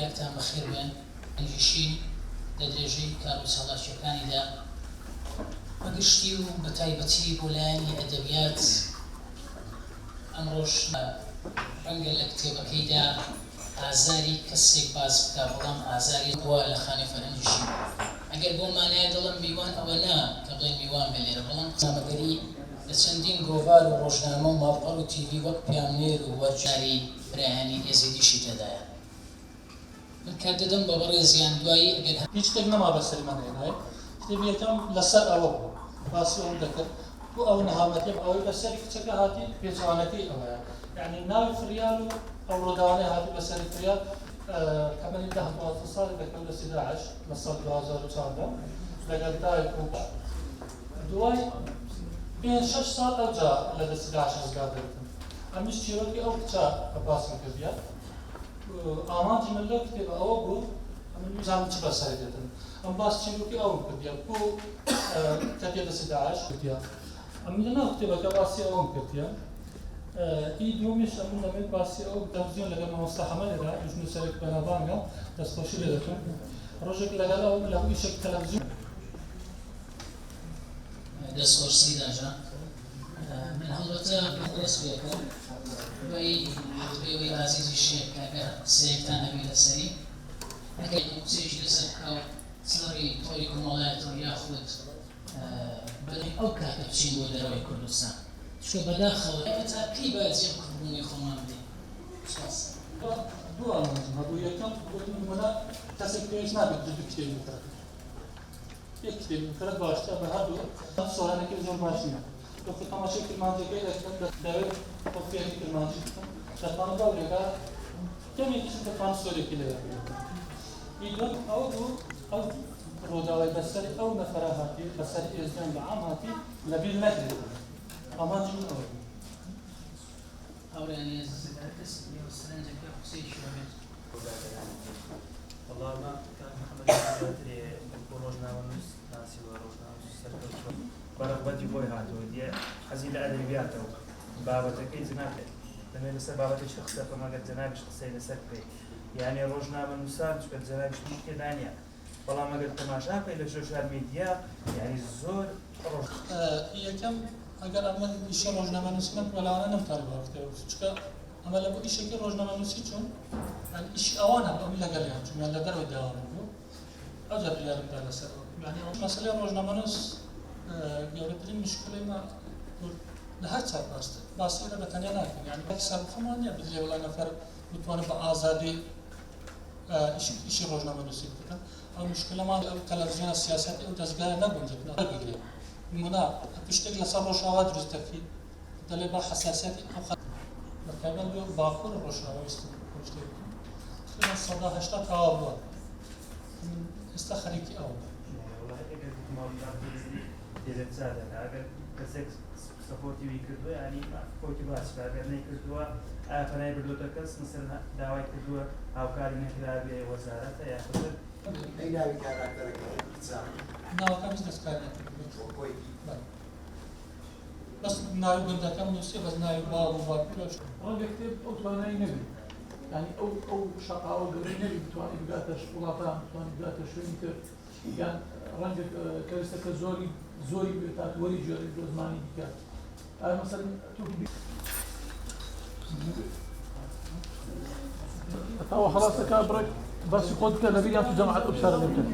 تاکتان بەخێر بێن. شین لە درێژەی کار و چالاکییەکانیدا بە گشتی و بە تایبەتی بۆ لایەنی ئەدەبیات ئەمڕۆش ڕەنگە لە کتێبەکەیدا ئازاری کەسێک باس بکا بەڵام ئازاری بووە لە خانەی فەرهەنگی شین ئەگەر بەو مانایە دەڵێم میوان ئەوە نا کە بڵێن میوان بێ لێرە بەڵام ڕۆژنامەگەری لە چەندین گۆڤار و ڕۆژنامە و ماڵپەڕ و تیڤی وەک پەیامنێر و وەرگێڕی برایانی ئێزیدیشی تێدایە. من کات دەدەم بە بەڕێزیان دوایی ئەگەر. هیچ شتێک نەما بەسەری من هێنای کتێبی یەکەم لەسەر ئەوە بوو باسی ئەوم دەکرد بۆ ئەو نەهامەتیە ئەوەی بەسەری کچەکە هاتی پێچەوانەکەی ئەوەیە یعنی ناوی فریال و ئەو ڕووداوانەی هاتی بەسەری فریال تەمەنی 10 12 ساڵی دەکەوت دەستی داعش لە ساڵ 2014 لەگەڵ دایک و دوای پێنج شەش ساڵ ئەوجا لە دەستی داعش ڕزگار دەبن. ئەمیش چیرۆکی ئەو کچە باسم کردیە. ئامانجی من لەو کتێبە ئەوە بوو ئەمن بزانم چ بەسەری دێتن. ئەم باس چیرۆکی ئەوم کردیە بۆ کەتیە دەستی داعش کردیە. ئەمن لە ناو کتێبەکە باسی ئەوەم کردیە. ئی دووەمیش ئەمن دەمەوێت باسی ئەو تەلەڤزیۆن لەگەڵ مامۆستا حەمەدێدا ئەویش نووسەرێک بەناوبانگە دەستخۆشی لێ دەکەم. ڕۆژێک لەگەڵ ئەو لە ئیشێک تەلەڤزیۆن دەست خۆش سەیدا جان من هەڵبەتە دەست پێکەم دوای ئێوەی ئازیزی شێر کە ئەگەر قسەیەکتان هەبێ لەسەری ئەگەر قسەیەکی لەسەر بکا و سەری تۆری کۆمەڵایەتەوە یاخود بەڵێ ئەو کاتە بچین بۆ دەرەوەی کوردستان چونکە بەداخەوە ئێمە تا کەی باجی ئەم کوردبوونەی خۆمان بدەین سوپاس. دوو ئامانجم هەبوو یەکەم گوتم نمونە کەسێک پێویست نابێت دوو کتێبی بکڕێت یەک کتێبی بکڕێت باشترە بە هەردوو سۆرانەکەی زۆر باش نییە وەختی تەماشای کرمانجەکەی دەکەم دەمەوێت خۆ فێری کرمانجی بکەم دەتوانم بەو ڕێگا کەمێکیش دەتوانم سۆرێکی لێ بگرم ئی دووەم ئەوە بوو ئەو ڕووداوەی بەسەر ئەو نەفەرە هاتی بەسەر ئێزدیان بە عام هاتی لەبیر نەکرێت ئامانجی من ئەوە بوو. هاوڕێیانی ئەزیز ئەگەر هەر کەسێک لێوە سەرنجێک یا قسەیەکی هەبێت. وەڵا ئەمە کاک محەمەد زیاترێ وەکو ڕۆژنامەنووس ناسیوە ڕۆژنامەنووسی سەرکەوتووە. بە ڕەغبەتی خۆی هاتووە دیە حەزی لە ئەدەبیاتە و بابەتەکەی جەناب دەمەوێت لەسەر بابەتێکی تر قسە بکەم ئەگەر جەنابیش قسەی لەسەر بکەی یانێ ڕۆژنامەنووسان چونکە جەنابیش هیچ تێدا نییە بەڵام ئەگەر تەماشا بکەی لە سۆشیال میدیا یانی زۆر ڕۆژ یەکەم ئەگەر ئەمن ئیشی ڕۆژنامەنووسی نەکردبا لەوانە نەمتوانیبا کتێب بنووسم چونکە ئەمە لە بۆ ئیشێکی ڕۆژنامەنووسی چووم یانی ئیشی ئەوان هەبوو ئەمن لەگەڵیان چووم یان لە دەرەوەی داوام بوو ئەوجا بریارم دا لەسەر ئەوە یانی ئەو مەسەلەی ڕۆژنامەنووس گەورەترین مشکلەی ما کورد لە هەر چوار پارچە باسی ئێرە بە تەنیا ناکەین یانی وەک سەربەخۆمان نییە بدرێ وەڵا نەفەر بتوانێت بە ئازادی ئیشی ڕۆژنامەنووسی بکەن ئەو مشکلەمان ئەو تەلەڤزیۆنە سیاسەتی ئەو دەزگایە نەگونجێت بگرێت نمونە ئەتوو شتێک لەسەر ڕۆژئاوا دروست دەکەی دەڵێ با حەساسیەتی ئەو خەڵکە بە تایبەت لۆ باکوور و ڕۆژئاوا ویستم ئەو شتێک بکەم تقریبا 80% تەواو بووە من ئێستا خەریکی ئەوم. وەڵاهی ئەگەر گوتم دێرە چا دەکا ئەگەر کەسێک سەپۆرتی وی کردووە یانی خۆیتی باس بکا ئەگەر نەیکردووە ئایا پەنای بردۆتە کەس مەسەلەن داوای کردووە هاوکاری نەکرابێ وەزارەتە یاخود ئەی ناوی کاراکتەرەکە کچە؟ ناوەکەم هیچ دەستکاری نەکردووە. بۆ خۆیتی؟ بەڵێ بەس ناوی گوندەکەم نووسیوە بەس ناوی باو و باپیر و ڕەنگە کتێب ئەو توانای نەبێ یانی ئەو ئەو شەقاوە گەورەی نەبی بتوانێ بگاتە وڵاتان بتوانێ بگاتە شوێنی تر یان ڕەنگە کەرەستەکە زۆری زۆری بوێت تا وەری گێڕیت بۆ زمانی دیکە ئایا مەسەلەن تۆ ئەوە خلاصەکە بڕێک باسی خۆت بکە لەبیریان تو جەماعەت ئەو پرسیارە لێ بکەن.